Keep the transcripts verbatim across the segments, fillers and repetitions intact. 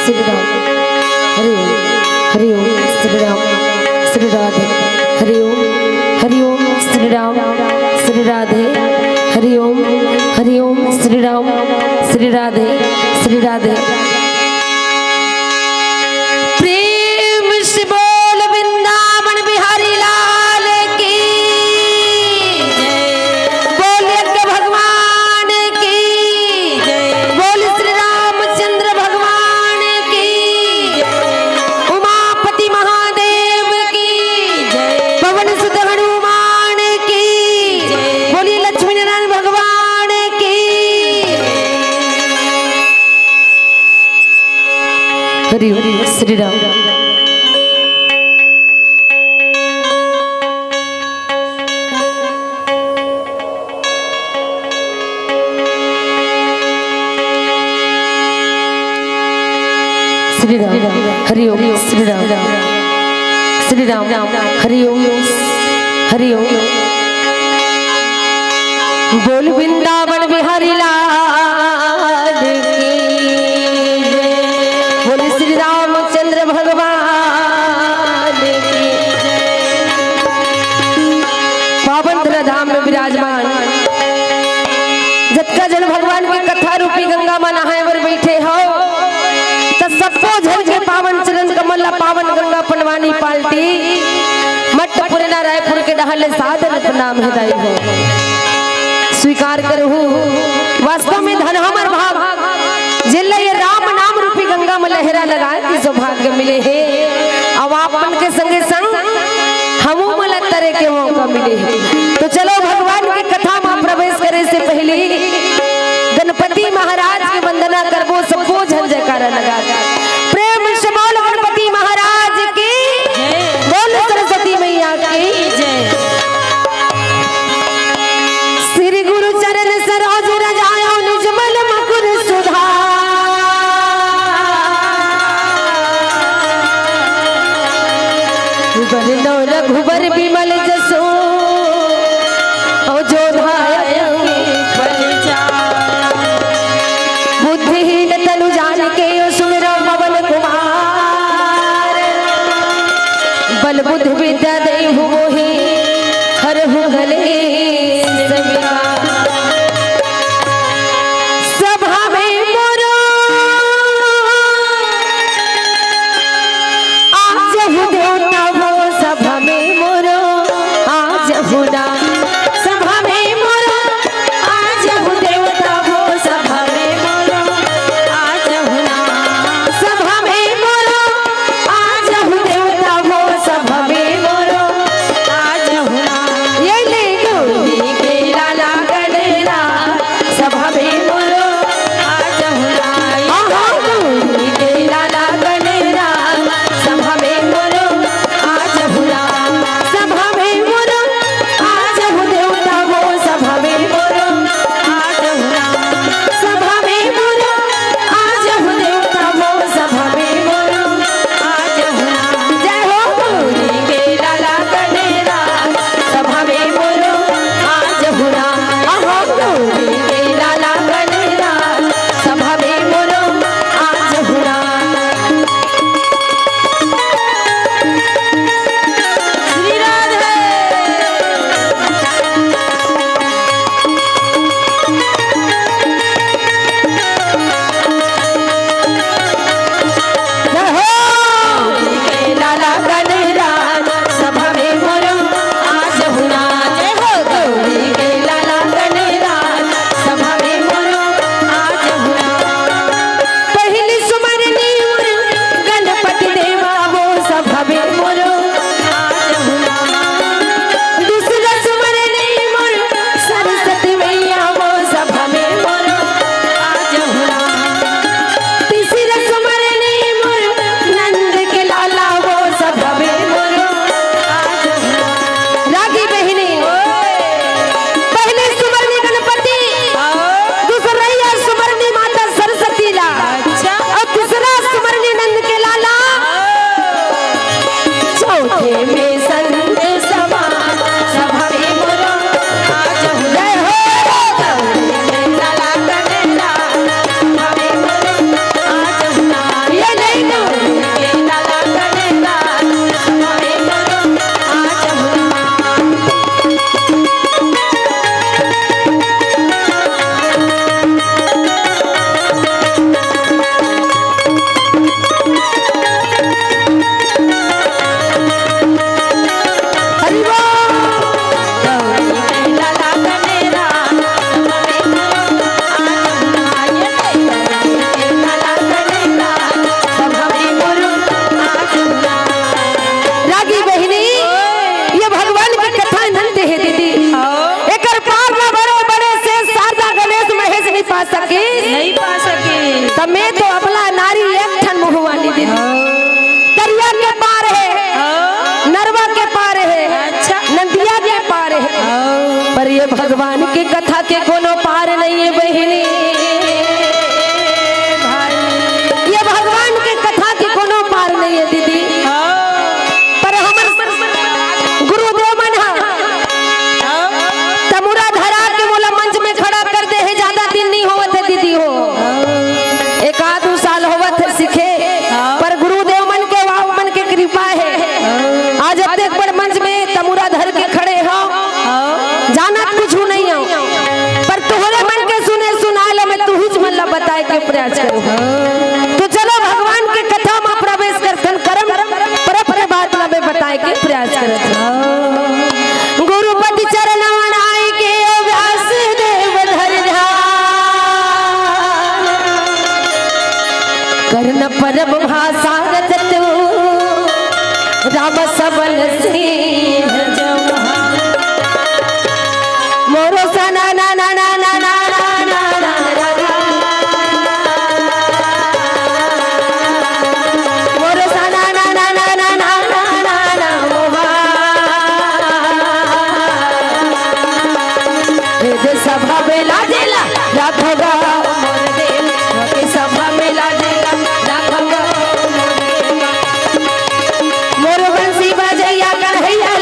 श्री राम। हरि ओम। हरि ओम। श्री राम। श्री राधे। हरि ओम। हरि ओम। श्री राम। श्री राधे। हरि ओम। हरि ओम। श्री राम। श्री राधे। श्री राधे। प्रेम से बोल वृंदावन बिहारी लाल की। बोल यज्ञ भगवान की। बोल श्री रामचंद्र भगवान की। उमापति महादेव की। पवन सुत हनुमान की। बोलिए लक्ष्मी नारायण भगवान की। हरि ओम। श्री राम। श्री राम। हरि ओम। श्री राम। श्री राम। हरि ओम। हरि ओम। बोल वृंदावन बिहारी लाल की। बोल श्री रामचंद्र भगवान की। पावन धरा धाम में विराजमान जतका जन भगवान के कथा रूपी गंगा म नहाए बर बैठे हो, त सबो झन के पावन चरण कमल ला पावन गंगा पनवानी पाल्टी मठ पुरना रायपुर के डहर ले सादर प्रणाम हे दाई हो। स्वीकार करहू, वास्तव में धन हमर भाग, जेला ये राम नाम रूपी गंगा म लहरा लगाए के सौभाग्य मिले हे। अब आप मन के संगे संग हमू मन ला तरे के मौका मिले हे। तो चलो, भगवान के कथा म प्रवेश करे से पहले गणपति महाराज के वंदना करबो, सबो झन जयकारा लगा। प्रेम से बोल गणपति महाराज की, बोल सरस्वती मैया की जय। श्री गुरु चरण सरोज रजायो निज मल मकुर सुधार। बरनौ रघुबर बिमल जसु, अवधूत धाम फल चार। बुद्धिहीन तनु बुद्धि विद्या देहु मोहि, हरहु कलेस विकार। सभा में मोरो आ जाहु देवता हो, सभा में मोरो आ जाहु ना। सभा में मोरो आ जाहु देवता हो, सभा में मोरो आ जाहु ना। सभा में मोरो आ जाहु देवता हो, सभा में मोरो आ जाहु ना। ये ले गौरी के लाला गणेरा, सभा में मोरो आ जाहु ना। आहा, गौरी के लाला गणेरा, सभा में मोरो आ जाहु ना। सभा में मोरो आ जाहु देवता हो, सभा में मोरो आ जाहु ना। सभा में मोरो आ जाहु देवता हो, सभा में मोरो आ जाहु ना। जय हो गौरी के लाला गणेरा, सभा में मोरो आ जाहु ना। आहा, गौरी के लाला गणेरा, सभा में मोरो आ जाहु ना। श्री राधे। जय हो। लाला गणराज सभा में मोरो आ जाहु ना। जय हो गौरी के लाला गणराज सभा में मोरो आ जाहु ना। पहिली सुमरनी मोर गणपति देवा वो सभा में मोरो आ जाहु ना। दूसरा सुमरनी मोर सरस्वती मैया वो सभा में मोरो आ जाहु ना। तीसरा सुमरनी मोर नंद के लाला वो सभा में मोरो आ जाहु ना। रागी बहिनी, पहिली सुमरनी गणपति, दूसरैया सुमरनी माता सरस्वती ला, अच्छा। अउ तीसरा सुमरनी नंद के लाला। चौथे में संत सभा, सभा में मोरो आ जाहु। जय हो। चौथे में लाला गणेरा, सभा में मोरो आ जाहु ना। ये नहीं तो। लाला गणेरा, सभा में मोरो आ जाहु ना। हरि बोल। रागी बहिनी, ये भगवान के कथा अनंत हे दीदी। हाँ। एकर पार ना बड़े बड़े से शारदा गणेश महेश नहीं पा सके। नहीं पा सके। त मैं तो अबला नारी एक ठन मुँह वाली दीदी। हाँ। दरिया के पार हे, हाँ। नरवा के पार हे, अच्छा। नदिया के पार हे। हाँ। पर ये भगवान के कथा के कोनो पार नहीं हे बहिनी। ये भगवान के कथा के कोनो पार नहीं हे दीदी। हाँ। पर हमर गुरुदेव मन ह तमुरा धरा के मोला मंच में खड़ा कर दे हे, ज्यादा दिन नहीं होवत हे दीदी हो, एक आध दू साल होवत हे सीखे, पर गुरुदेव मन के, बाप मन के कृपा हे। आज अतेक बड़ मंच में तमुरा धर के खड़े हो, जानत कुछु नहीं हो, पर तोहरे मन के सुने सुनाय ल मैं तुहिच मन ला बताय के प्रयास करूँ। तो चलो भगवान के कथा में प्रवेश करथन, करम परब के बात ला मैं बताय के प्रयास करत हूँ। गुरुपति चरण मनाई के ओ व्यास देव धर ध्यान। कर्ण परब भाषा रचत राम सबल सिंह चौहान। मोरो सना ना ना ना ना ना ना ना ना ना। मोरो सना ना ना ना ना ना ना ना ना ना मोहा। हे दे सभा में लाजेला राघवा मोर देव, हे सभा में लाजेला राघवा मोर देव। मोर बंसी बजैया कन्हैया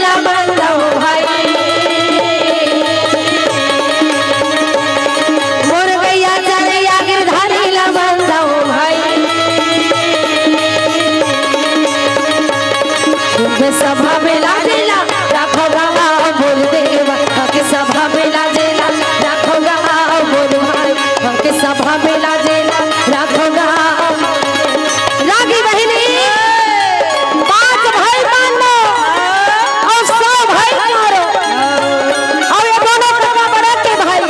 में लाजे ला राखोगा, बोल देवा, हमके सभा में लाजे ला राखोगा, बोल भाई, हमके सभा में लाजे ला राखोगा। रागी बहिनी, पांच भाई पांडव अउ सौ भाई कौरव, अउ ये दोनों कका बड़े के भाई।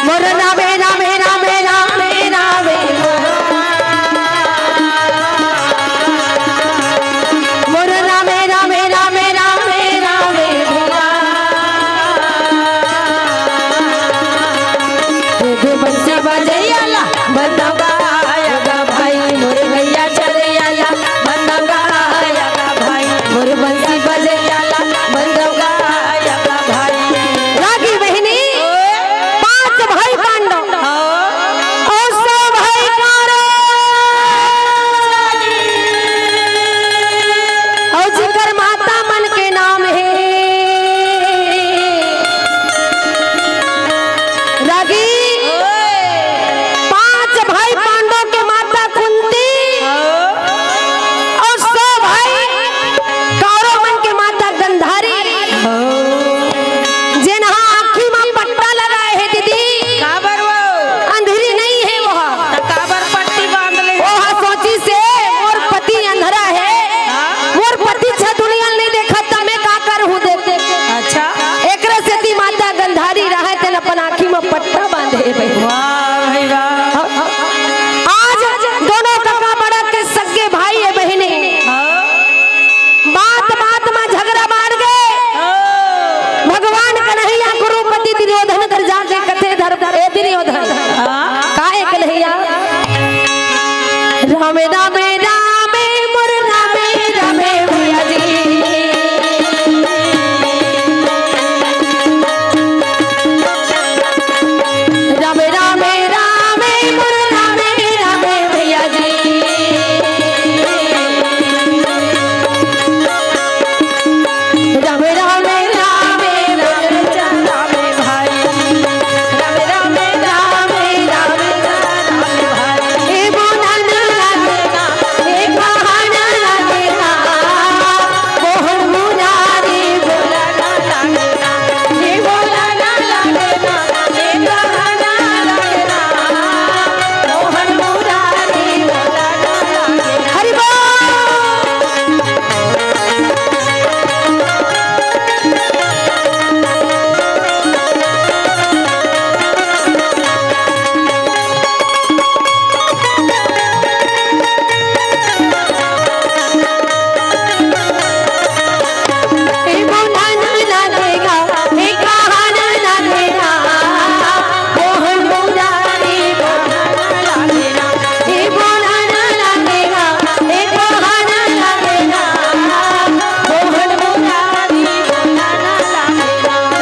मोर रामे, रामे, रामे, रामे, रामे। मोर रामे, रामे, रामे, रामे, रामे भुआ। दे दे बंसी बजैया ला, बंदवा गायगा भाई, मोर गैया चरैया ला, बंदवा गायगा भाई, मोर बंसी बजैया ला, बंदवा गायगा भाई। रागी बहिनी, पांच भाई पांडव। हाँ। अउ सौ भाई कौरव। अउ जिकर माता मन के नाम हे रागी। पांच भाई पांडव के माता कुंती। हाँ। अउ सौ भाई कौरव मन के माता गंधारी। जेन हा आँखी म पट्टा लगाए हे दीदी। काबर वो? अंधरी नइ हे वो हा। त काबर पट्टी बांध ले? वो हा सोचिस हे, मोर पति अंधरा हे, हाँ? मोर पति छतुनिया ल नइ देखत, त मैं का करहूँ देख। अच्छा। एकरे सेती माता गंधारी रहय तेन अपन आँखी म पट्टा बांधे हे भाई। वाह भाई वाह। आज दोनों कका बड़ा के सगे भाई हे बहिनी। हाँ। बात बात म झगरा बाढ़ गे। हाँ। भगवान कन्हैया कुरुपति दुर्योधन कर जाके कथे धर, ए दुर्योधन। हाँ। का ए कन्हैया? रामे रामे रामे मोर रामे रामे भैया जी। रामे रामे रामे मोर रामे रामे भैया जी। रामे रामे रामे मोर रामे भाई। रामे रामे रामे रामे रामे भाई। ए बोला ना रामे ना, ए कहा ना रामे ना। मोहन मुरारी बोला ना रामे ना। हरि बोल।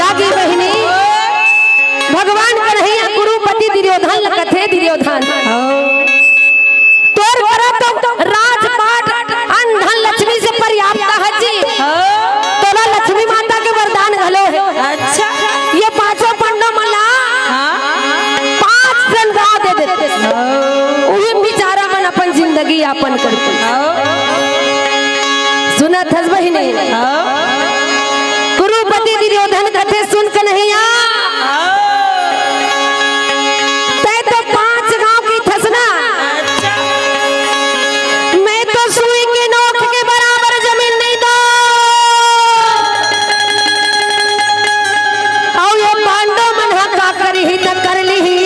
रागी बहिनी, भगवान कन्हैया कुरुपति दुर्योधन ल कथे दुर्योधन। तोर करा तो राजपाट अन्न धन लक्ष्मी से पर्याप्त हे जी। हाँ। तोला लक्ष्मी माता के वरदान घलो हे। अच्छा। ये पांचों पांडव मन ला हाँ। पांच ठन गांव दे देते। हाँ। उही बिचारा मन अपन जिंदगी यापन करते। हाँ। सुनत हस बहिनी? हाँ। कुरुपति दुर्योधन कथे सुन कन्हैया। हाँ। तैं तो पांच गांव कहिथस ना। अच्छा। मैं तो सुई के नोक के बराबर जमीन नइ दंव। अउ ये पांडव मन ह का करही त कर लिही।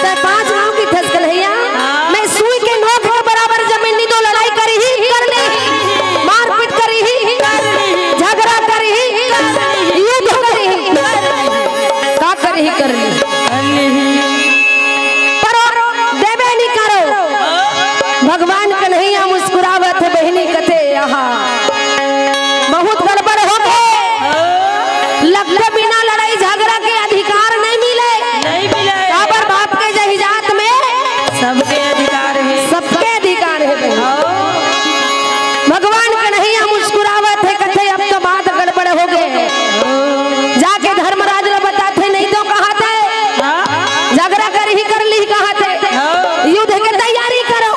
तैं पांच गांव कहिथस कन्हैया, हाँ। मैं सुई के नोक के बराबर जमीन नइ दंव, लड़ाई करही, कर लिही, मारपीट करही, कर लिही। झगरा करही, कर लिही। युद्ध करही। कर लिही। का करही, कर लिही। कर लिही। पर देबे नइ करंव। भगवान कन्हैया मुस्कुरावत हे बहिनी कथे, आहा, बहुत गड़बड़ हो गे। लगथे बिना लड़ाई झगरा के अधिकार नइ मिले। नइ मिले। काबर बाप के जहिजात में सबके अधिकार हे। सबके अधिकार हे बहिनी। हाँ। भगवान कन्हैया मुस्कुरावत हे, कथे, "अब तो बात गड़बड़ हो गे।" जाके धर्मराज ल बताथे, "नइ दंव कहाथे।" हाँ। झगरा करही, कर लिही कहाथे। हाँ। युद्ध के तैयारी करव।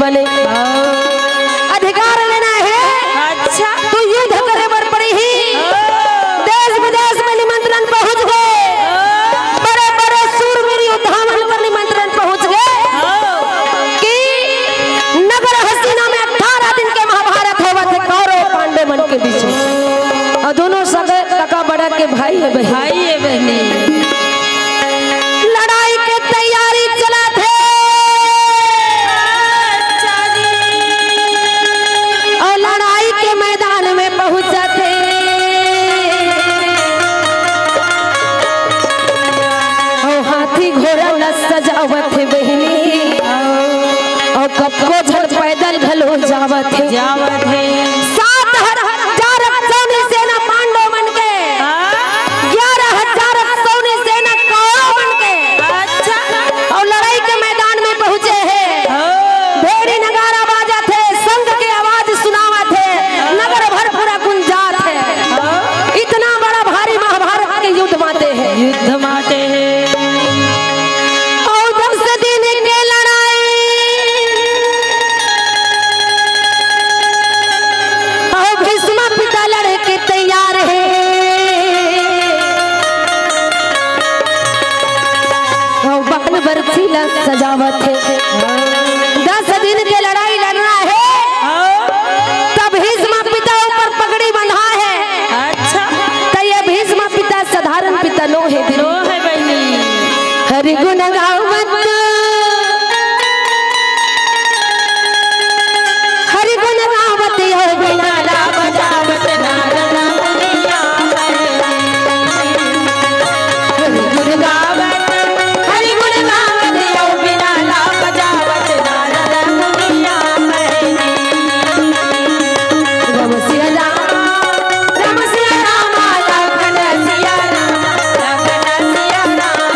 बने। अधिकार लेना हे। अच्छा। तो युद्ध करे बर पड़ही। देश विदेश में निमंत्रण पहुंच गे। बड़े बड़े सूरवीर योद्धा मन कर निमंत्रण पहुंच गे कि नगर हस्तिना में अठारह दिन के महाभारत होवत हे कौरव पांडव मन के बीच में। अउ दोनों सगे कका बड़ा के भाई हे बहिनी। भाई हे बहिनी। लड़ाई के तैयारी चलत हे। अउ लड़ाई के मैदान में पहुंचत हे। अउ हाथी घोड़ा ल सजावत हे बहिनी। अउ कतको झन पैदल घलो जावत हे। जावत हे। सात हजार सौनी सेना पांडव मन के। हाँ। ग्यारह हजार सौनी सेना कौरव मन के। अच्छा। अउ लड़ाई के मैदान में पहुंचे हे। हाँ। भेड़ी नगारा बाजत हे, शंख के आवाज सुनावत हे, नगर भर पूरा गुंजात हे। हाँ। इतना बड़ा भारी महाभारत के युद्ध माते हे। युद्ध माते हे। अउ दस दिन के लड़ाई। अउ भीष्म पिता लड़े के तैयार हे। अउ बाण बरछी ला सजावत हे। दस दिन के लड़ाई लड़ना हे। तब भीष्म पिता ऊपर पगड़ी बंधा हे। अच्छा। त ये भीष्म पिता साधारण पिता नो हे। नो हे बहिनी। हरि गुण गावत, हरि गुण गावत यो बिना लाभ जावत नारद मुनिया। हरि गुण गावत, हरि गुण गावत यो बिना लाभ जावत नारद मुनिया। राम सिया राम, राम सिया राम, लखन सिया राम, लखन सिया राम।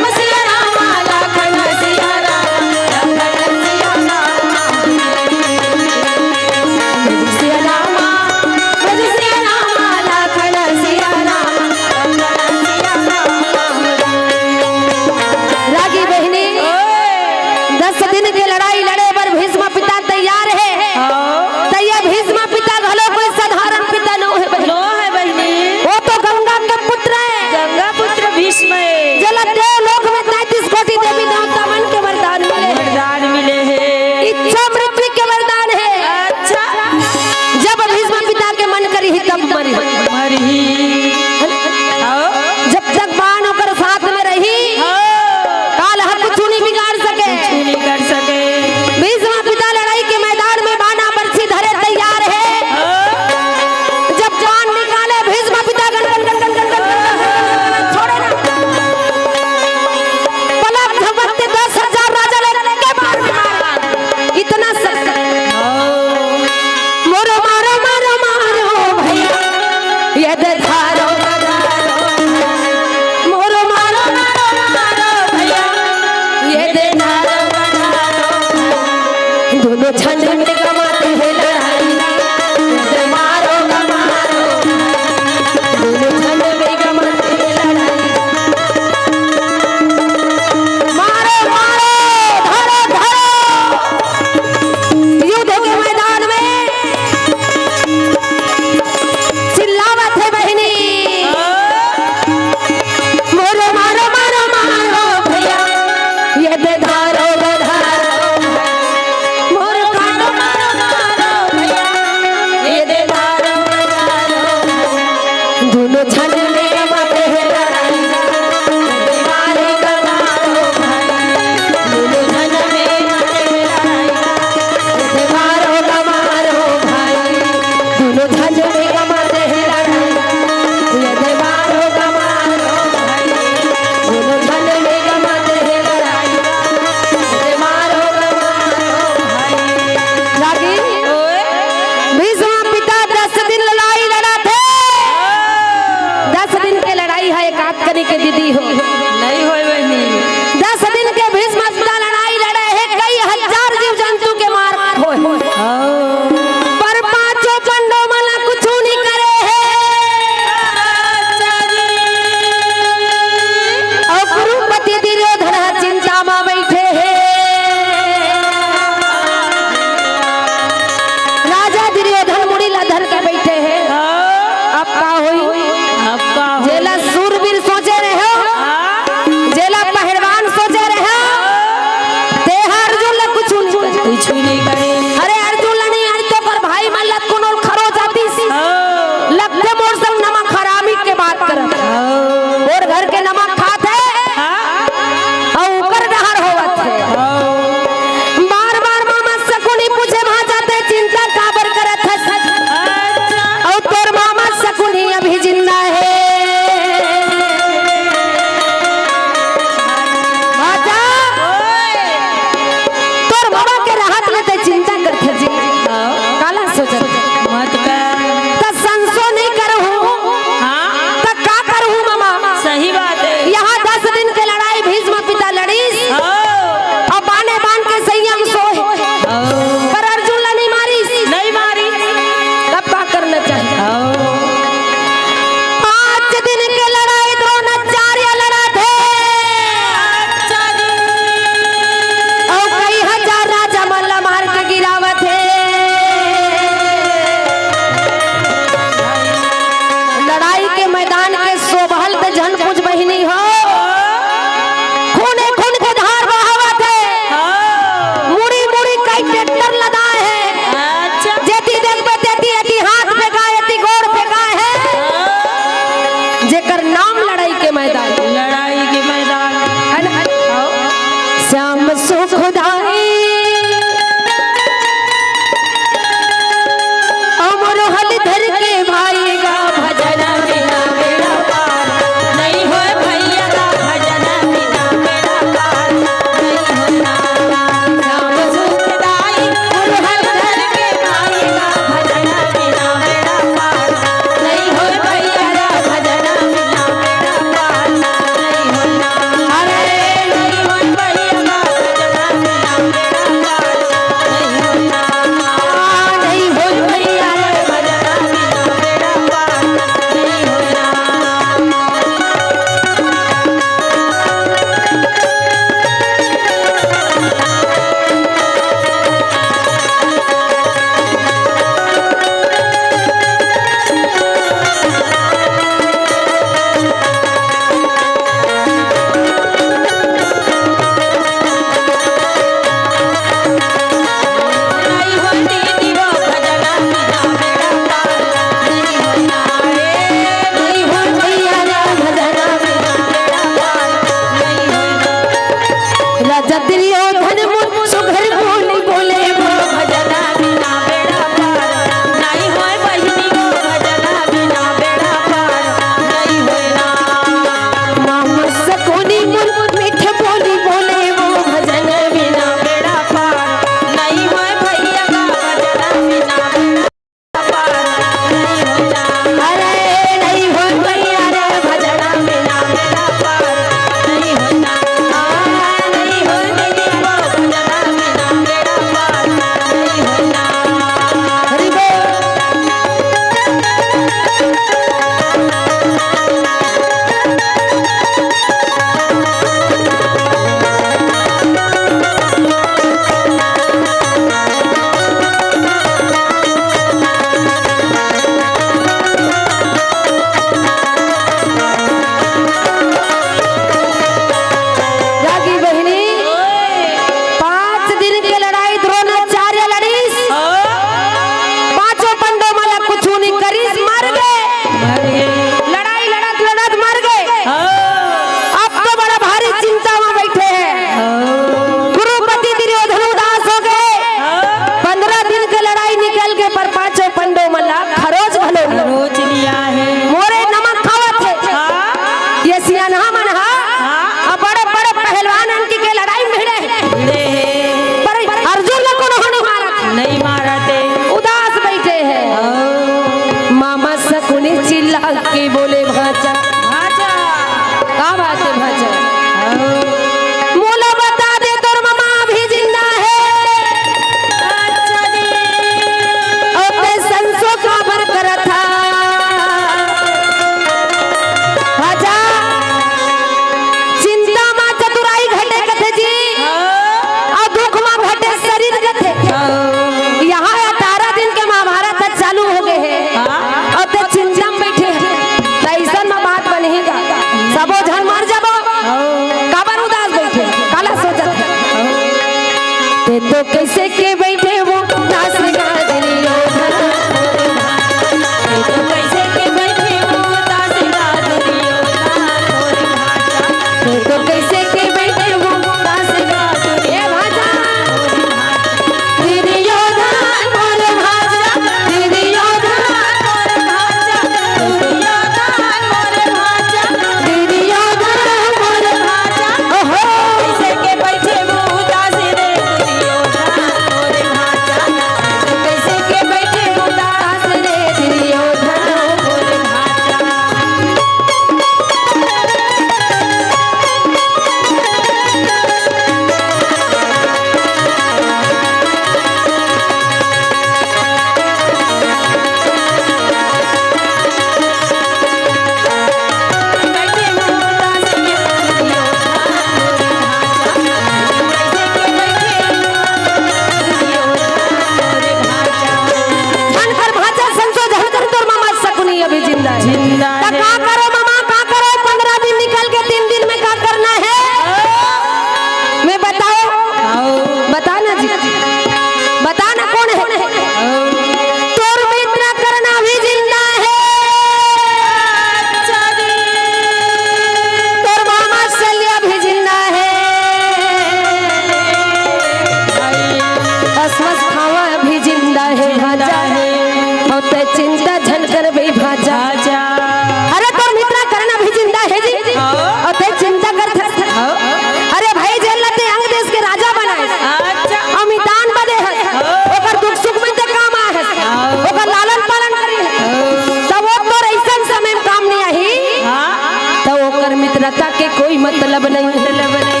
मतलब नहीं। मतलब नहीं।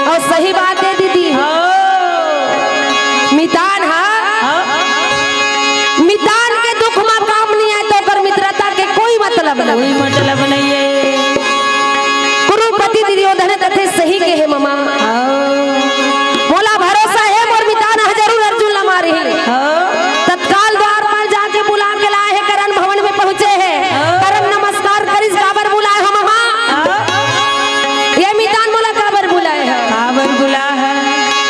अउ सही बात हे दीदी, हाँ। मितान हा, हाँ। मितान के दुख मा काम नइ आय त ओकर मित्रता के कोई मतलब नहीं। कोई मतलब नहीं हे। कुरुपति दुर्योधन कथे सही कहे ममा। हाँ। मोला भरोसा हे मोर मितान ह जरूर अर्जुन ला मारही। हाँ। तत्काल द्वारपाल जाके बुला के लाए हे, करण भवन में पहुंचे हे। हाँ। करण नमस्कार करिस, काबर बुलाए हो ममा? हाँ। ये मितान मोला काबर बुलाए हे? काबर बुला हे?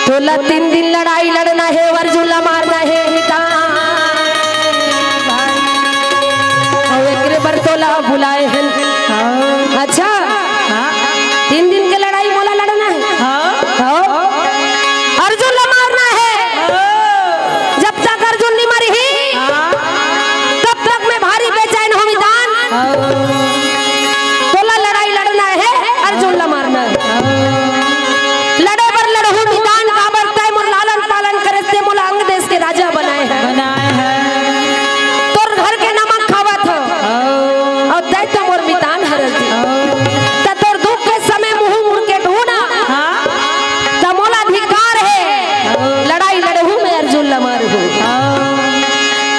तोला तीन दिन लड़ाई लड़ना हे, अर्जुन ला मारना हे मितान। अउ एकरे बर तोला बुलाए हे। हाँ। अच्छा? हाँ। तीन दिन के लड़ाई मोला लड़ना हे। हाँ। हाँ। अर्जुन ला मारना हे। हाँ। जब तक अर्जुन नइ मरही, हाँ। तब तक मैं भारी बेचैन हों मितान। हाँ। तोला लड़ाई लड़ना हे, अर्जुन ला मारना हे। हाँ। लड़े बर लड़हूं मितान, काबर तैं मोर लालन पालन करे से मोला अंग देश के राजा बनाए हे। बनाए हे। तोर घर के नमक खावत हों। हाँ। अउ तैं तो मोर मितान हरस जी। हाँ। त तोर दुख के समय मुंह मुड़ के ढूंढा। हाँ। त मोला अधिकार हे। हाँ। लड़ाई लड़हूं मैं अर्जुन ला मारहूं। हाँ।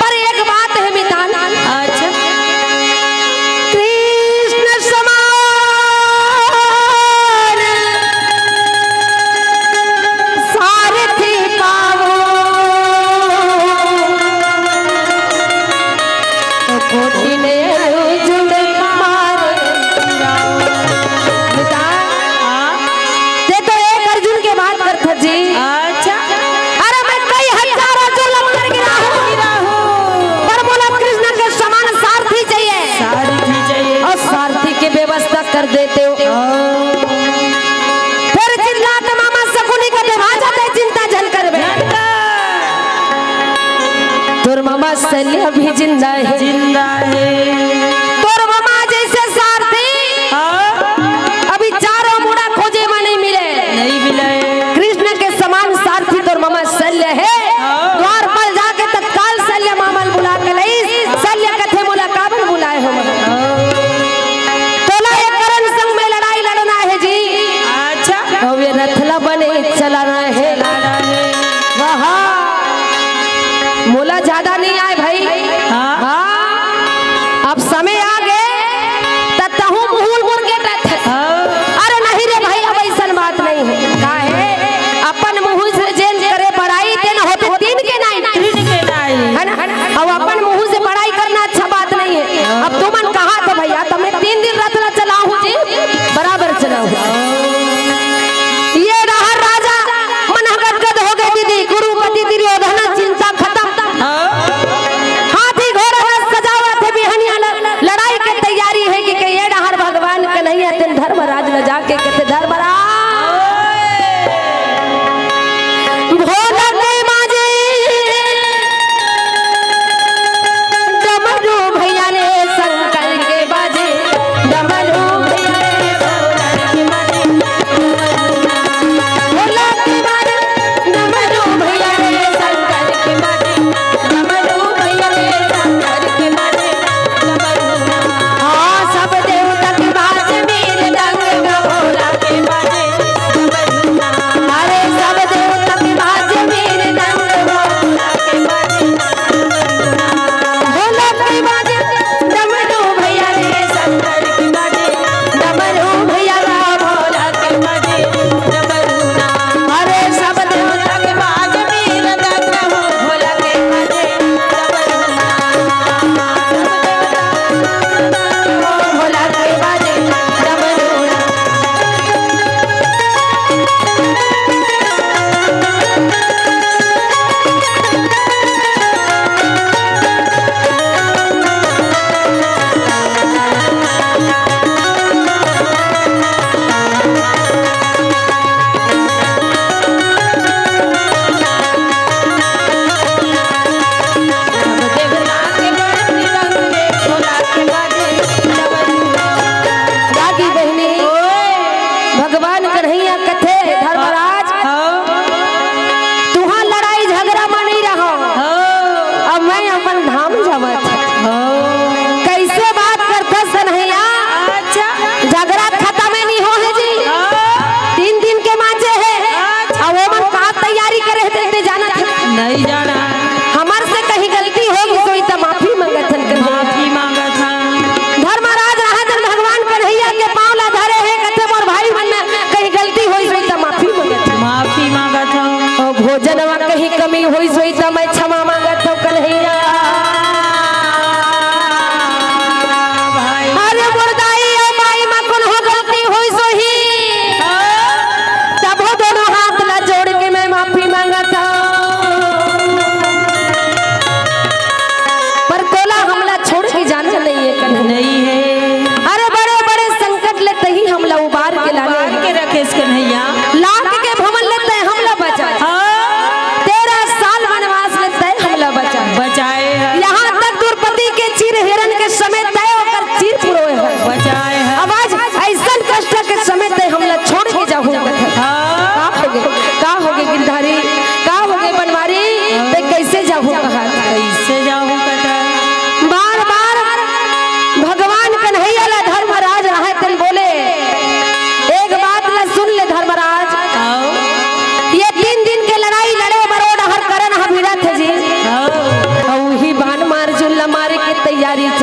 पर एक बात हे मितान। अच्छा। कृष्ण समान सारथी पावो। तो कोटि ने अर्जुन मार। मितान, हाँ? तैं तो एक अर्जुन के बात करथस जी। अच्छा। अरे मैं कई हजार अर्जुन ला मार गिराहूं। गिराहूं। पर मोला कृष्ण के समान सारथी चाहिए। सारथी चाहिए। अउ सारथी के व्यवस्था कर देतेव। हाँ। फेर चिल्लात मामा सकुनी कथे भाजा तैं चिंता झन करबे। झन कर। तोर ममा सल्या भी जिंदा हे। जिंदा हे। तोर ममा जइसे सारथी हाँ। अभी चारों मुड़ा खोजे मा नइ मिले। नइ मिले। कृष्ण के समान सारथी तोर ममा सल्या हे। हाँ। द्वारपाल जाके तत्काल सल्या मामा ल बुला के लइस। सल्या कथे मोला काबर बुलाए हो? हाँ। तोला ये करण संग में लड़ाई लड़ना हे जी। अच्छा। अउ ये रथ ला बने चलाना हे। चलाना हे। वाह। मोला ज्यादा नइ आय भाई। हाँ। हाँ। अब समय आ गे, त तहूं मुंह मुड़ के रथ। हाँ। अरे नहीं रे भाई, अब अइसन बात नइ हे। काहे? अपन मुंह से जेन करे बड़ाई, तेन होथे तीन के नाई। तीन के नाई। हे ना? अउ अपन मुंह से बड़ाई करना अच्छा बात नइ हे। अब तुमन कहत हो भइया, त मैं तीन दिन रथ ला चलाहूं जी, बराबर चलाहूं। ये डहर राजा मन ह गदगद हो गे दीदी, कुरुपति दुर्योधन चिंता खतम। हाँ। हाथी घोड़ा रथ सजावत हे, बिहनिया ल-, लड़ाई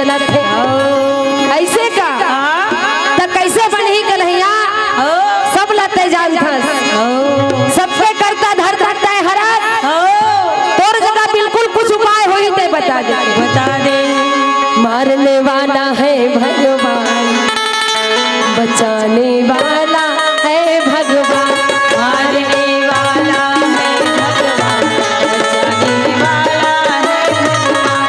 लथे। अइसे का? हाँ। त कइसे बनही कन्हैया? ओ। सब ला तैं जानथस। ओ। सबके करता धरता तैं हरस। ओ। तोर जगह बिल्कुल कुछ उपाय होही तैं बता दे। बता दे। मारने वाला है भगवान, बचाने वाला है भगवान। मारने वाला है भगवान, बचाने वाला है भगवान।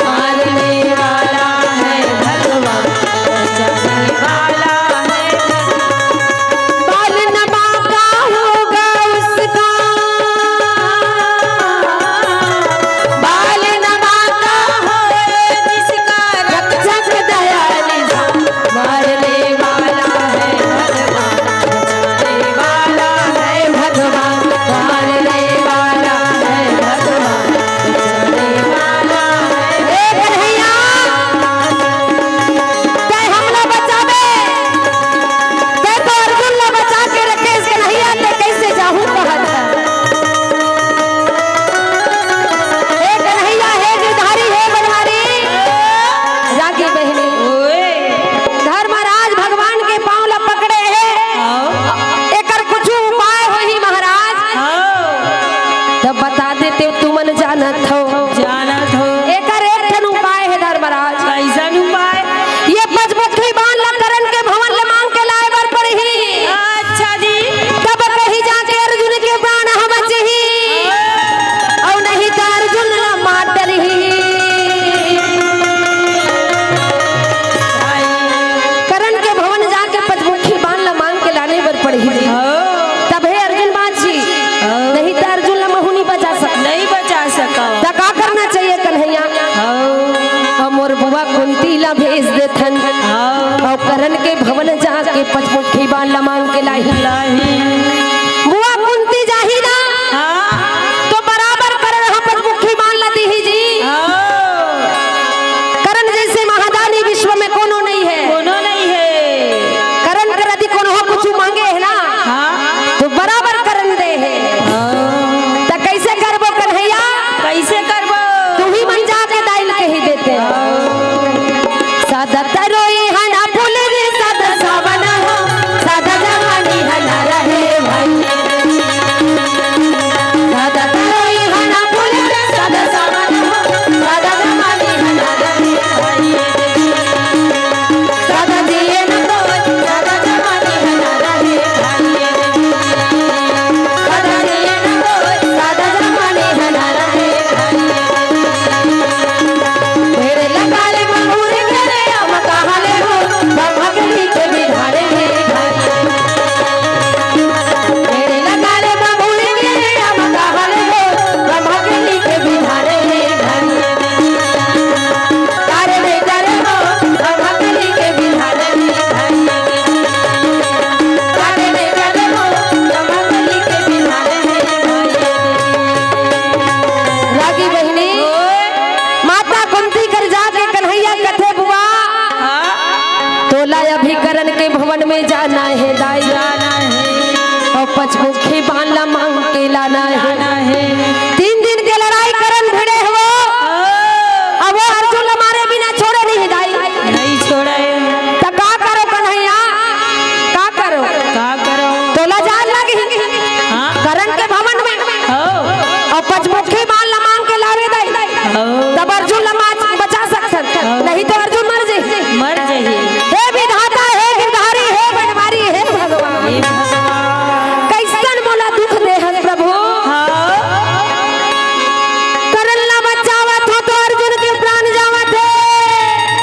मारने वाला है भगवान, बचाने वाला है भगवान। बाल नमा का होगा उसका, बाल नमा का होए जिसका, रक्षक दयाल मारने वाला है भगवान, बचाने वाला है भगवान, मारने वाला है भगवान, बचाने वाला है। ए कन्हैया, तैं हमला बचाबे, तैं तो अर्जुन ला बचा के रखेस कन्हैया, तैं कइसे जाहूं कहत हस? हे कन्हैया, हे गिरधारी, हे बनवारी, रागी बहिनी। ओए। धर्मराज भगवान के पांव ला पकड़े हे। हाँ। एकर कुछु उपाय होही महाराज? हाँ। त बता देते, तुमन जानत हो। जानत हो। एकर एक ठन उपाय हे धर्मराज। कइसन उपाय? ये पचमुखी बाण ला करण के भवन ले मांग के लाए बर पड़ही। अच्छा जी। तब कहीं जाके अर्जुन के प्राण ह बचही। अउ नहीं त अर्जुन ला मार डरही। करण के भवन जाके पचमुखी बाण ला मांग के लाने बर पड़ही जी। हाँ। तभे अर्जुन बांचही। हाँ। नहीं त अर्जुन ला महूं नइ बचा सकंव। नइ बचा सकंव। त का करना चाहिए कन्हैया? हाँ। अउ मोर बुआ कुंती ला भेज देथन। हाँ। अउ करण के भवन जाके पचमुखी बाण ला मांग के लाही। लाही। बुआ कुंती जाही ना, हाँ। तो बराबर करण ह पचमुखी बाण ला दीही जी। हाँ। करण जइसे महादानी विश्व में कोनो नइ हे। कोनो नइ हे। करण कर यदि कोनो ह कुछु मांगे हे ना, हाँ। तो बराबर करण दे हे। हाँ। त कइसे करबो कन्हैया? कइसे करबो? तुही मन जाके दाई ल कहि देते। सदा तरोई हना फूल रे, सदा सावन हो, सदा जवानी हना रहे भाई। सदा तरोई हना फूल रे, सदा सावन हो, सदा जवानी हना रहे भाई। सदा जिए न कोई, सदा जवानी हना रहे भाई। सदा जिए न कोई, सदा जवानी हना रहे भाई। मेरे लगा ले महुर के रे, हम कहाँ ले हो, बमकली के बिधारे हे भाई। मेरे लगा ले महुर के रे, हम कहाँ ले हो, बमकली के बिधारे हे भाई। तारे बेटा रे हो, बमकली के बिधारे हे भाई। तारे बेटा रे हो, बमकली के बिधारे हे भाई। रागी बहिनी, माता कुंती कर जाके कन्हैया कथे बुआ, हाँ। तोला अभी करण के भवन में जाना हे दाई। जाना हे। अउ पचमुखी बाण ला मांग के लाना हे। लाना हे। तीन दिन के लड़ाई करण भिड़े हवय। हाँ। अब वो अर्जुन ला मारे बिना छोड़े नहीं दाई। नहीं छोड़े। त का करो कन्हैया? का करो? का करो? तोला जान लगी। हाँ। करण के भवन में। हो। अउ पचमुखी बाण ला मांग के लावे दाई। हो। तब अर्जुन ला मार बचा सकथन। हो। नहीं तो अर्जुन मर जाही। मर जाही। हे विधाता, हे गिरधारी, हे बनवारी, हे भगवान। हे भगवान। कइसन मोला दुख दे हस प्रभु। हाँ। करण ला बचावत हो तो अर्जुन के प्राण जावत हे।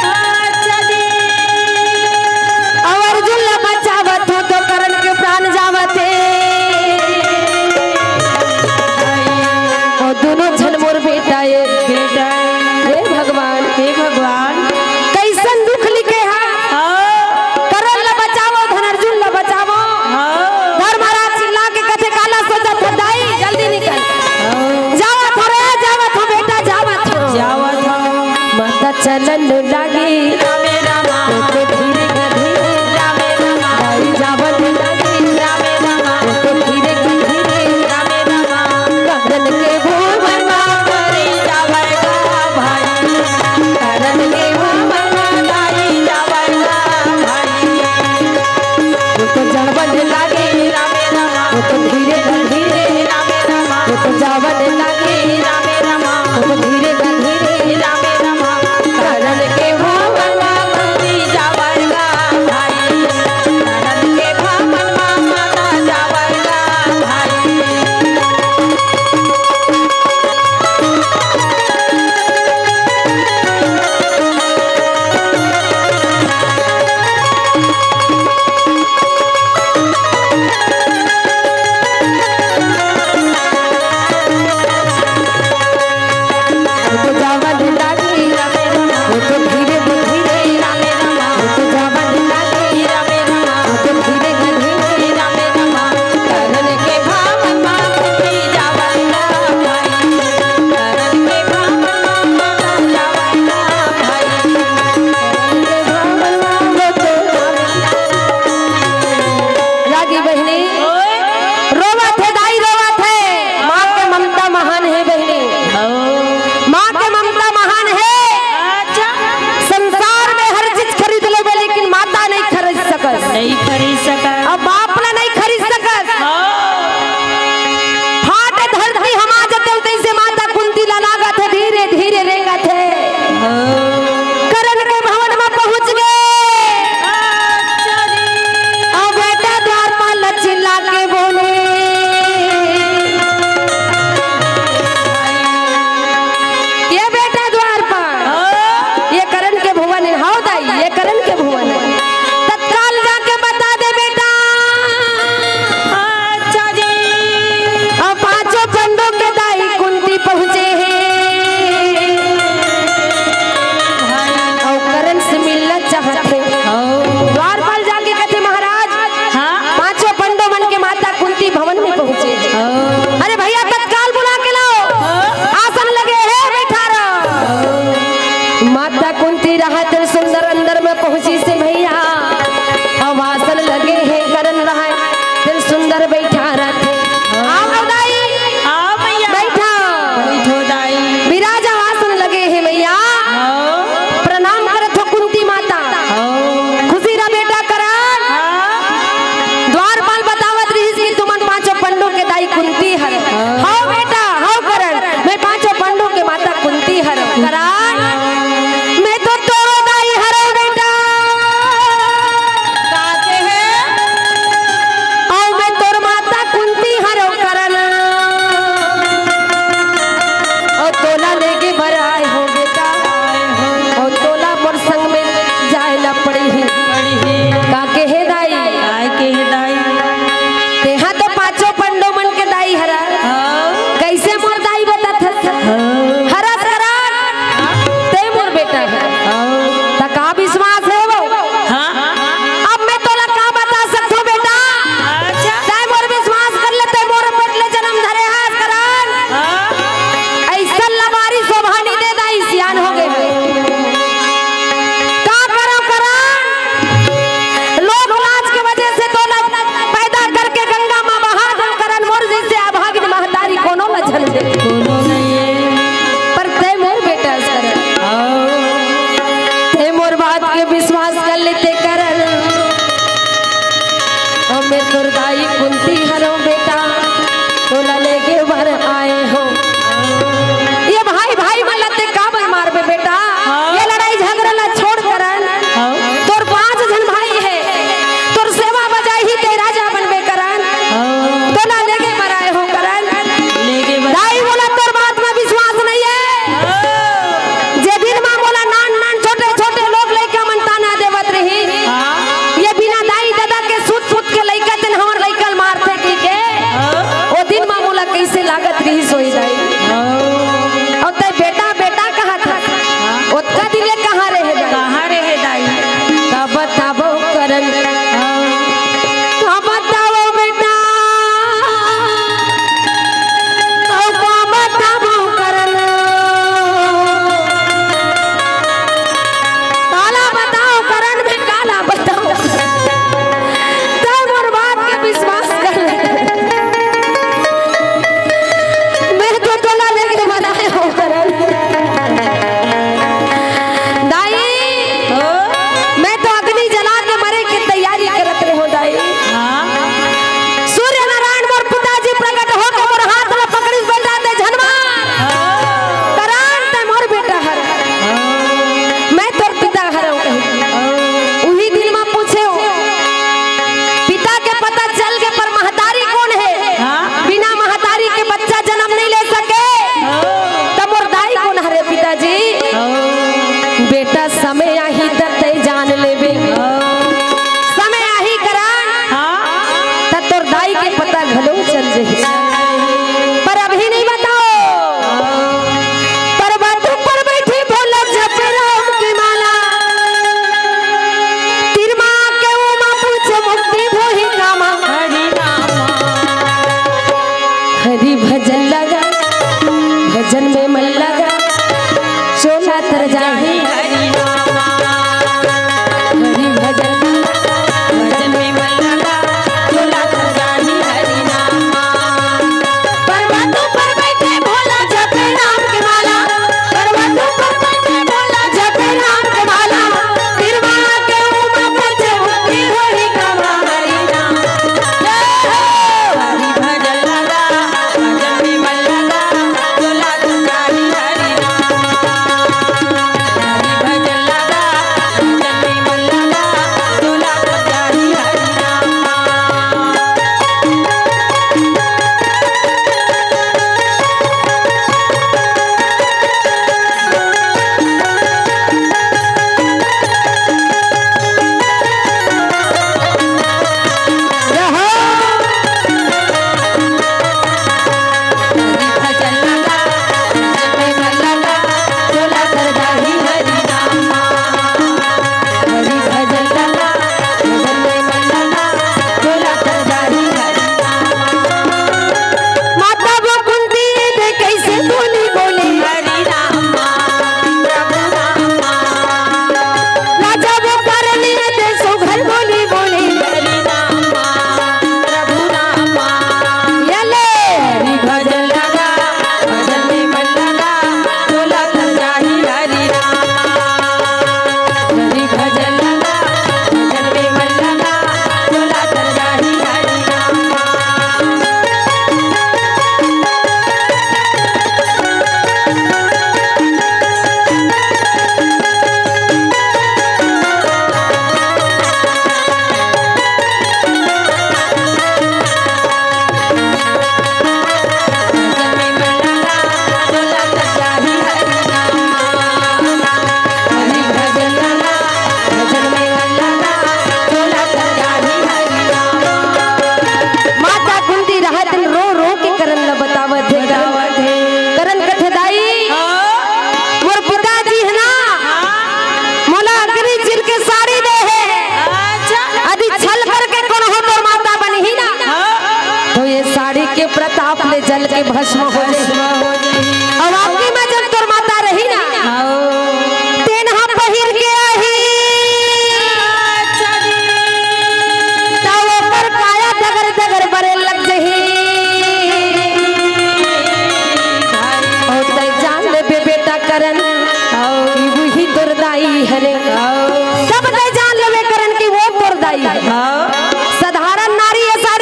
अच्छा जी। अउ अर्जुन ला बचावत हो तो करण के प्राण जावत हे। अउ दोनों झन मोर बेटा ए। बेटा ए। हे भगवान। हे भगवान। कइसन दुख लिखे हा। हाँ। करण ला बचावो, धन अर्जुन ला बचावो। हाँ। धर्मराज चिल्ला के कथे, काला सोचत हस दाई, जल्दी निकल। हाँ। जावत हंव रे, जावत हंव बेटा, जावत हंव। जावत हंव। माता चलन लागी। रामे रामा। तो धीरे धीरे। रामे रामा। दाई जावन लागी। रामे रामा। तो धीरे धीरे। रामे रामा। करण के भवन मा। करी जावेगा भाई। करण के भवन तोर दाई कुंती हरव बेटा, तोला लेगे बर आए हो। ये भाई भाई मन ला ते काबर मारबे बेटा? हाँ। ये लड़ाई झगड़ा ला छोड़ करन। हाँ। तोर पांच झन भाई हे, तोर सेवा बजाही ते राजा बनबे करन। हाँ। तोला लेगे बर आए हो करन। लेगे बर। दाई मोला तोर बात में विश्वास नहीं है। हाँ। जे दिन मा मोला नान नान छोटे छोटे लोग लइका मन ताना देवत रही। हाँ। ये बिना दाई ददा के सुत सुत के लइका तेन हमर लइका ल मारथे कहिके। हाँ। ओ दिन मा मोला कइसे लागत रहिस होही दाई। हाँ। अउ तैं बेटा बेटा कहत हस। हाँ। ओतका दिन ले कहाँ रहे दाई? कहाँ रहे दाई? का बतावव करन। हाँ। का बतावव बेटा। अउ का बतावव करन। काला बतावव करन में काला बतावव। तैं मोर बात के विश्वास कर ले। मैं तो तोला लेगे बर आए हो करन। दाई, हो? मैं तो अग्नि जला के मरे के तैयारी करत रहे हो दाई। हाँ। सूर्य नारायण मोर पिताजी प्रकट होके मोर हाथ ला पकड़िस बेटा ते झन मार। हाँ। करन ते मोर बेटा हर। हाँ। मैं तोर पिता हरव कही। हाँ। उही दिन मा पूछे हो। पिता के पता चल के पर महतारी कोन हे? हाँ। बिना महतारी के बच्चा जन्म नहीं ले सके। हाँ। त मोर दाई कोन हरे पिताजी? हाँ। बेटा समय आही त तैं जान लेबे। हाँ। समय आही करन। हाँ। त तोर दाई के पता घलो चल जही। पर अभी नहीं बताओ। पर्वत ऊपर बैठी बोला जप राम की माला। तिरमा के उमा पूछ मुक्ति भोही कामा। हरि नामा। हरि भजन लगा, भजन में मन लगा, चोला तर जाही। हरि नामा। हरि भजन लगा, भजन में मन लगा, चोला तर जाही। हरि नामा। पर्वत ऊपर बैठे भोला जपे राम के माला। पर्वत ऊपर बैठे भोला जपे राम के माला। तिरमा के उमा पूछ मुक्ति भोही कामा। हरि नाम। जय हो। हरि भजन लगा, भजन में मन लगा, चोला तर जाही। हरि नाम। हरि भजन लगा, भजन में मन लगा, चोला तर जाही। हरि नाम। माता वो कुंती दे कैसे बोली बोली। हरि रामा, प्रभु रामा। राजा वो करनी दे सुघर बोली बोली। हरि रामा, प्रभु रामा। यले। हरि भजन लगा, भजन में मन लगा, चोला तर जाही। हरि रामा। हरि भजन लगा, भजन में मन लगा, चोला तर जाही। हरि रामा। माता कुंती राहत रो रो के करन ल बतावत हे। बतावत हे। करन कथे दाई, हाँ। मोर पिताजी हे ना, हाँ। मोला अग्नि चिर के साड़ी दे हे। अच्छा। यदि छल करके कोनो हो तोर माता बनही ना, हाँ। तो ये साड़ी के प्रताप ले जल के भस्म हो जाही। भस्म हो जाही। अउ आखिरी में जब तोर माता रही ना, हाँ। तेन ह पहिर के आही। अच्छा जी। त ओकर काया डगर डगर बरे लग जही। अउ तैं जान लेबे बेटा करन, हाँ। कि वही तोर दाई हरे। हाँ। तब तैं जान लेबे करन कि वो तोर दाई हरे। हाँ। साधारण नारी ऐसा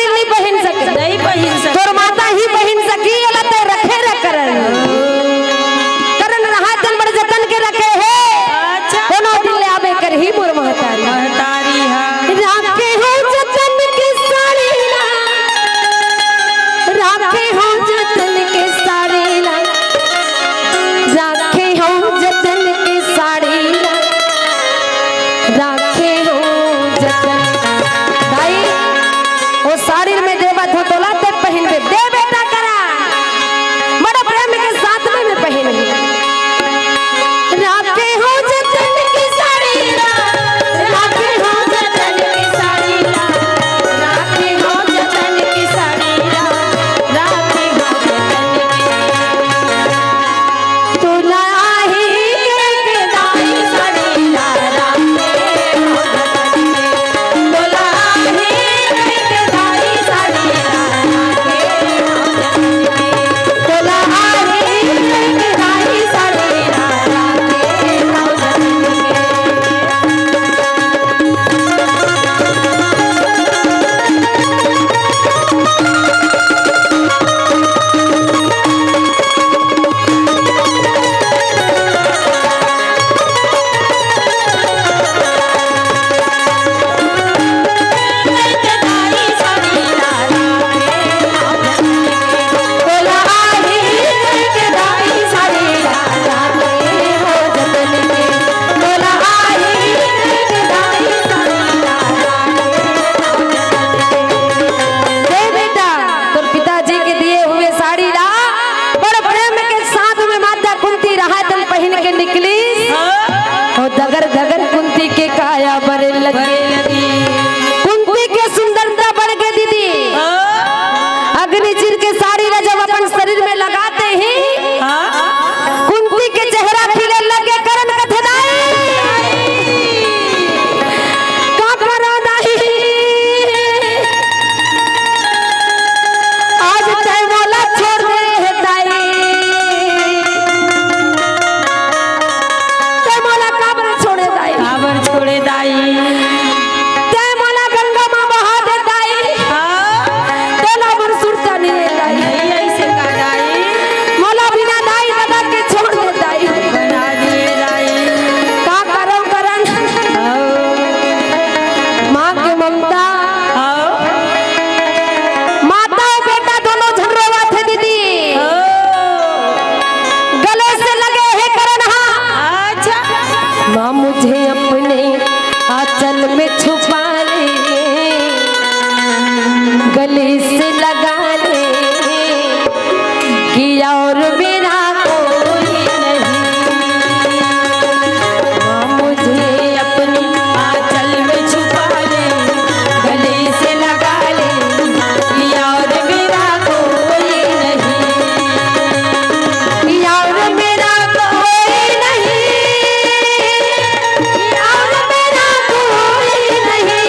हाँ। अउ दगर दगर कुंती के काया बरे लगे। बरे लगे। कुंती के सुंदरता बढ़ गे दीदी। हाँ। अग्नि चीर के साड़ी ला जब अपन शरीर में लगाते ही हाँ। कुंती के चेहरा खिले लगे। करण कथे दाई, का करो दाई, आज तै मोला छोड़ दे हे दाई। तै मोला काबर छोड़े दाई? काबर छोड़े दाई? तै मोला गंगा मा बहा दे दाई। हाँ। तोला मोर सुरता नइ हे दाई। नइ अइसे का दाई? मोला बिना दाई ददा के छोड़ दे दाई। बना दिए दाई। का करो करण? हाँ। माँ के ममता। हाँ। माता अउ बेटा दोनों झन रोवत हे दीदी। हाँ। गले से लगे हे करण हा। अच्छा। माँ मुझे अपने आंचल में छुपा ले, गले से लगा ले कि और मेरा कोई नहीं। माँ मुझे अपनी आंचल में छुपा ले, गले से लगा ले, कि और मेरा कोई नहीं, कि और मेरा कोई नहीं, कि और मेरा कोई नहीं,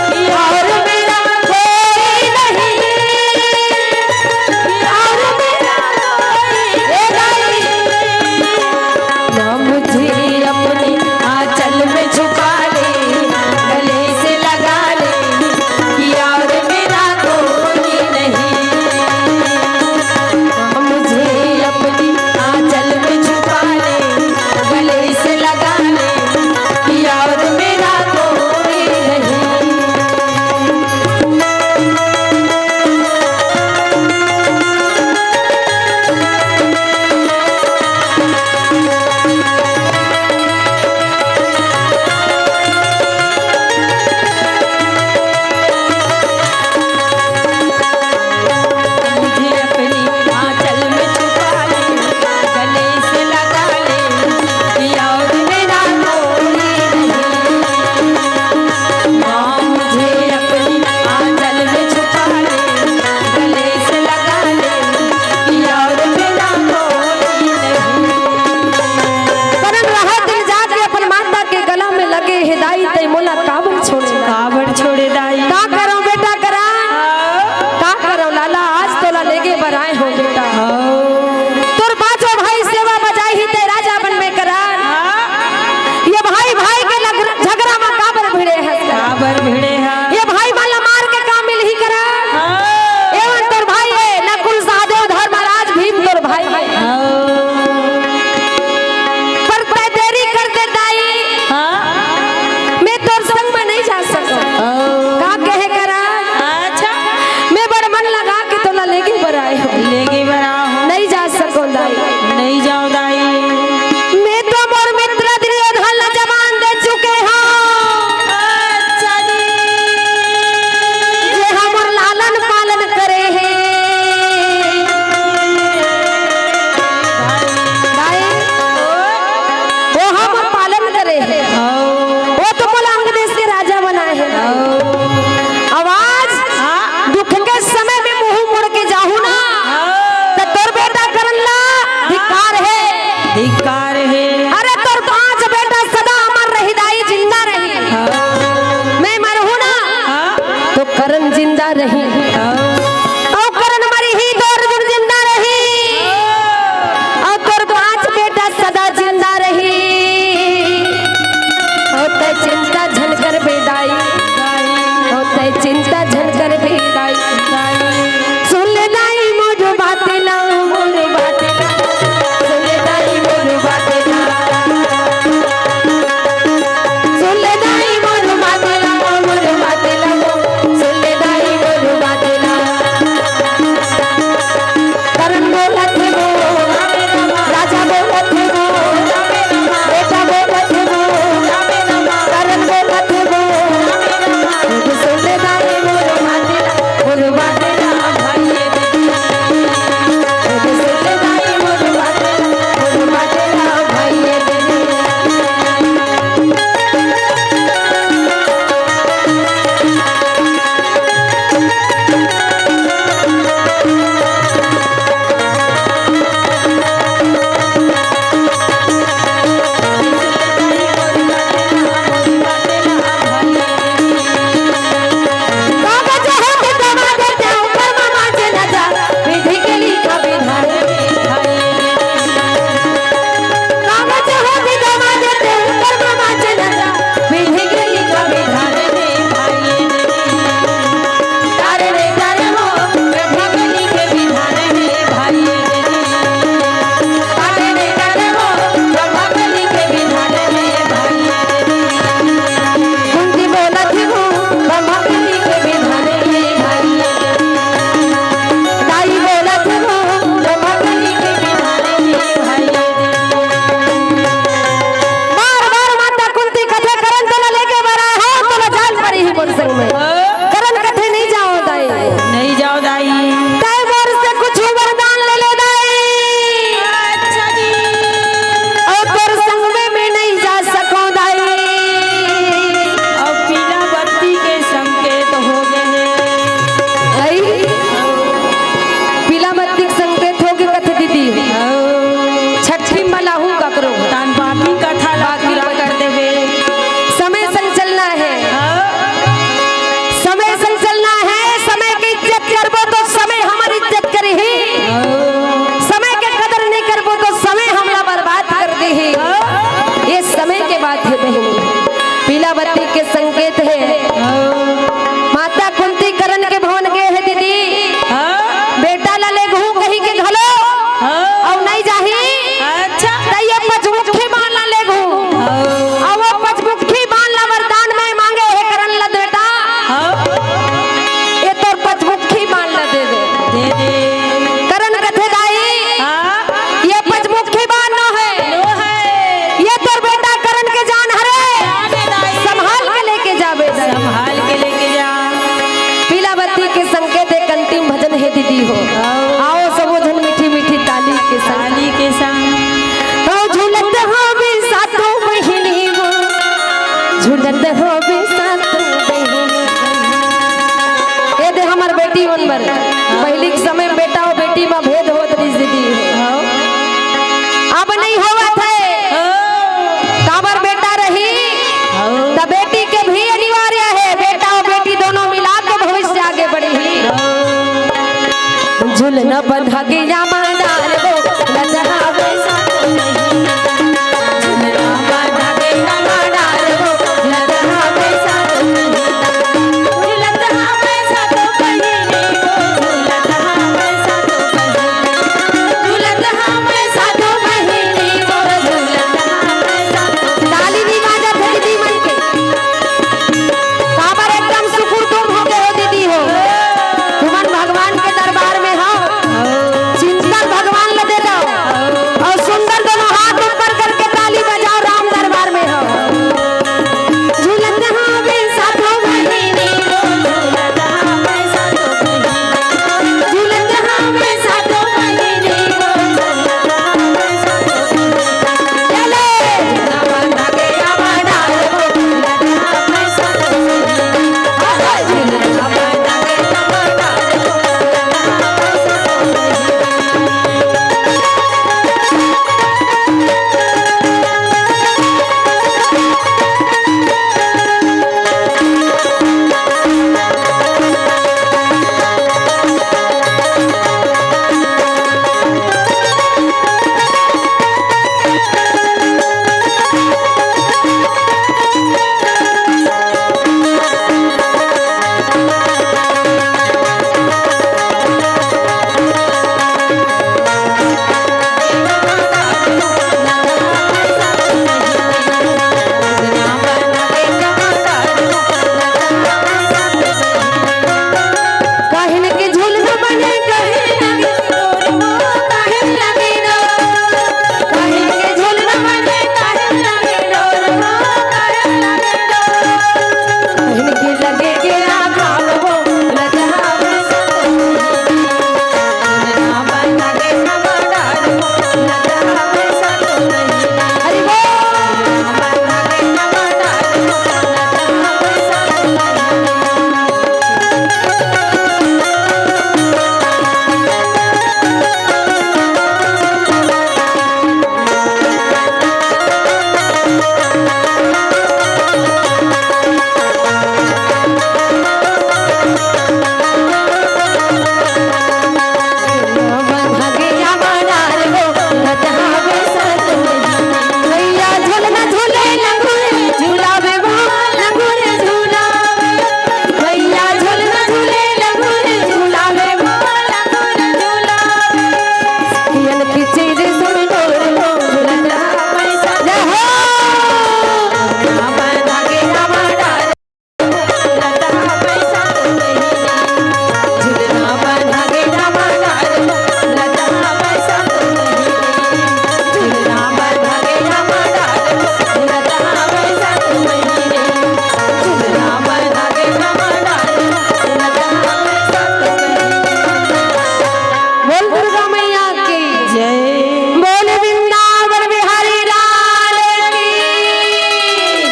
कि और मेरा कोई नहीं, कि और मेरा कोई नहीं। ना मुझे अपनी आंचल में छुपा ले, गले से लगा ले, कि और मेरा कोई नहीं। ना मुझे अपनी आंचल में छुपा ले, गले से लगा ले, कि और मेरा कोई नहीं। मुझे अपनी आंचल में छुपा ले, गले से लगा ले, कि और मेरा कोई नहीं। माँ मुझे अपनी आंचल में छुपा ले, गले से लगा ले, कि और मेरा कोई नहीं। करण रात दिन जाके अपन माता के गला में लगे हे दाई, तै मोला काबर छोड़े? काबर छोड़े दाई? का करो बेटा करण? हाँ। का करो लाला, आज तोला लेगे बर आए हो बेटा। हाँ। तोर पांचों भाई सेवा बजाही तै राजा बन में करण। हाँ। ये भाई भाई के लग-, झगड़ा मा काबर भिड़े हस? काबर भिड़े हस? ये भाई मन ला मार के का मिलही करण? हाँ। एवन तोर भाई हे, नकुल सहदेव धर्मराज भीम तोर भाई हे। हाँ। पर तै देरी कर दे दाई। हाँ। मैं तोर संग में नहीं जा सकूं। ओ। का कहे करण? अच्छा। मैं बड़ मन लगा के तोला लेगे बर आए हो। लेगे बर आए हो। नहीं जा सकूं दाई। नहीं जाओ दाई। मैं तो मोर मित्र दुर्योधन ला जबान दे चुके हंव। अच्छा जी। जे हमर लालन पालन करे हे। दाई। ओ। वो हमर पालन करे हे। ओ। वो तो मोला अंग देश के राजा बनाए हे। ओ। अब आज हाँ। दुख के समय में मुंह मोड़ के जाहू ना, हाँ। त तोर बेटा करण ला धिक्कार हे। धिक्कार हे। अरे तोर पांच बेटा सदा अमर रही दाई, जिंदा रही। हाँ। मैं मरहूं ना, हाँ। तो करण जिंदा रही। हाँ। अउ करण मरही तो अर्जुन जिंदा रही। हाँ। अउ तोर पांच बेटा सदा जिंदा रही। अउ तै चिंता झन करबे दाई। अउ तै चिंता झन करबे दाई। सुन ले दाई मोर बात ला, मोर बात ला। सुन ले दाई मोर बात ला। सुन ले दाई मोर बात ला, मोर बात ला। सुन ले दाई मोर बात पहिली के समय बेटा अउ बेटी म भेद होत रिहिस दीदी। अब नइ होवत हे। काबर बेटा रही, त बेटी के भी अनिवार्य हे। बेटा अउ बेटी दोनों मिला के भविष्य आगे बढ़ही। झुलना बंधा के या मांडार वो, लजहा ताली नहीं बाजत हे दीदी मन के। काबर एकदम सुकुर तुम हो गए हो दीदी हो। तुमन भगवान के दरबार में हो। चिंता भगवान ल दे दो। अउ सुंदर दोनों हाथ ऊपर करके ताली बजाओ, राम दरबार में हो। झूलत हवे सातों बहिनी, झूलत हवे सातों बहिनी, झूलत हवे सातों बहिनी, झूलत हवे सातों बहिनी। चले। काहिन के झूलना बने, काहिन लगे डोर हो, काहिन लगे डोर। काहिन के झूलना बने, काहिन लगे डोर हो, काहिन लगे डोर। काहिन के लगे के राखा हो, लजहा में सतो। झूलना बना के हमारा हो, लजहा में सतो। हरि बोल। भैया झूलना झूले लंगूर झूलावे वो, लंगूर झूलावे। भैया झूलना झूले लंगूर झूलावे वो, लंगूर झूलावे। सखियन की चीज सुन डोर वो, झूलना पैसा जय हो। बोल दुर्गा मैया की जय। बोल वृंदावन बिहारी लाल की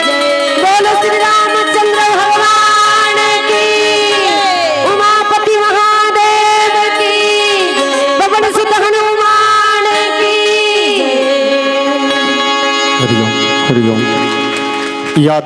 जय। बोल श्री रामचंद्र भगवान की, उमापति महादेव की, पवन सुत हनुमान की। हरिओम, हरिओम। याद